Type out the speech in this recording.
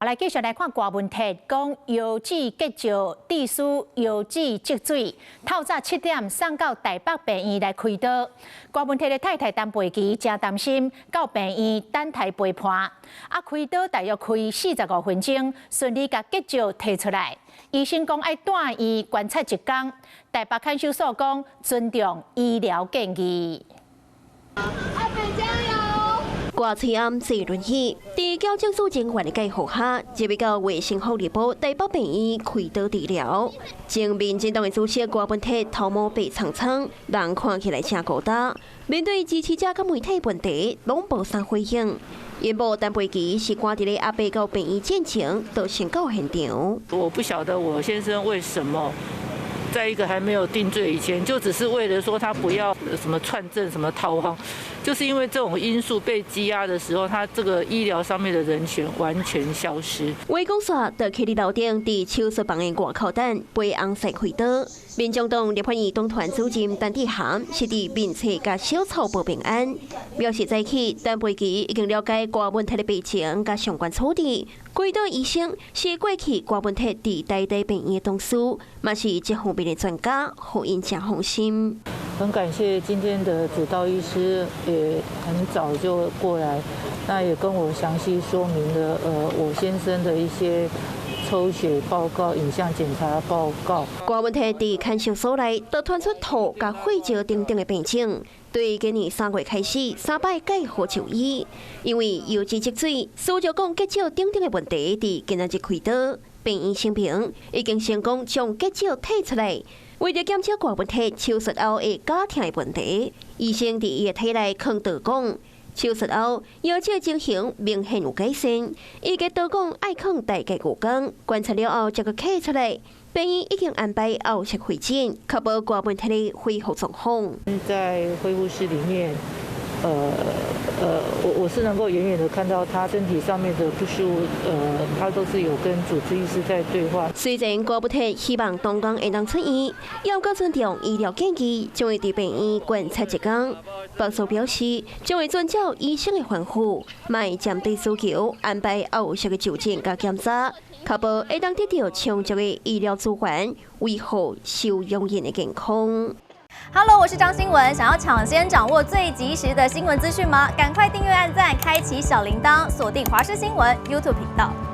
來繼續來看郭文鐵，講腰子結石致使腰子積水，透早7點送到台北病院來開刀。郭文鐵的太太陳培琪誠擔心，到病院等待陪伴。啊，開刀大約開45分鐘，順利共結石提出來。醫生講愛蹛院觀察一工。台北看守所講尊重醫療建議。阿北加油！郭翠暗坐輪椅，佇矯正組人員的介護下，入去到衛生福利部台北病院開刀治療。前民進黨的主席郭文鐵頭毛白蒼蒼，人看起來誠孤單。面對支持者佮媒體問題，攏無啥回應。𪜶某陳培琪是趕佇咧阿伯到病院進前，就先到現場。我不曉得我先生為什麼在一個還沒有定罪以前，就只是為了說他不要什麼串證、什麼逃亡，就是因為這種因素被羈押的時候，他這個醫療上面的人權完全消失。話講煞，就徛佇樓頂，佇手術房的外口等，陪翁婿開刀。民眾黨立法院黨團主任陳智菡是佇面冊共小草報平安，表示早起陳培琪已經了解郭文鐵的病情佮相關處置。開刀醫生是過去郭文鐵佇台大病院的同事，嘛是這方面的專家，予𪜶誠放心。很感謝今天的主刀醫師，也很早就過來，那也跟我詳細說明了，我先生的一些抽血報告、影像檢查報告。郭文鐵佇看守所內，就傳出吐佮血尿等等的病症。對今年3月開始，三擺蓋號就醫，因為腰子積水、輸尿管結石等等的問題，佇今仔日開刀，病院聲明已經成功將結石提出來。為著減少郭文鐵手術後會加疼的問題，醫生佇伊的體內囥導管。手術後腰子情形明顯有改善，伊的導管愛囥大概5工，觀察了後才閣取出來。病院已經安排後續會診，確保郭文鐵的恢復狀況。在恢復室裡面，我是能夠遠遠的看到他身體上面的不舒服，他都是有跟主治醫師在對話。雖然郭文鐵希望當工會當出院，猶閣尊重醫療建議，將會佇病院觀察一工。北署表示，將會遵照醫生的吩咐，嘛會針對需求安排後續的就診佮檢查，確保會當得到充足的醫療資源，維護收容人的健康。 Hello，我是張新聞，想要搶先掌握最及時的新聞資訊嗎？趕快訂閱、按讚、開啟小鈴鐺，鎖定華視新聞 YouTube 頻道。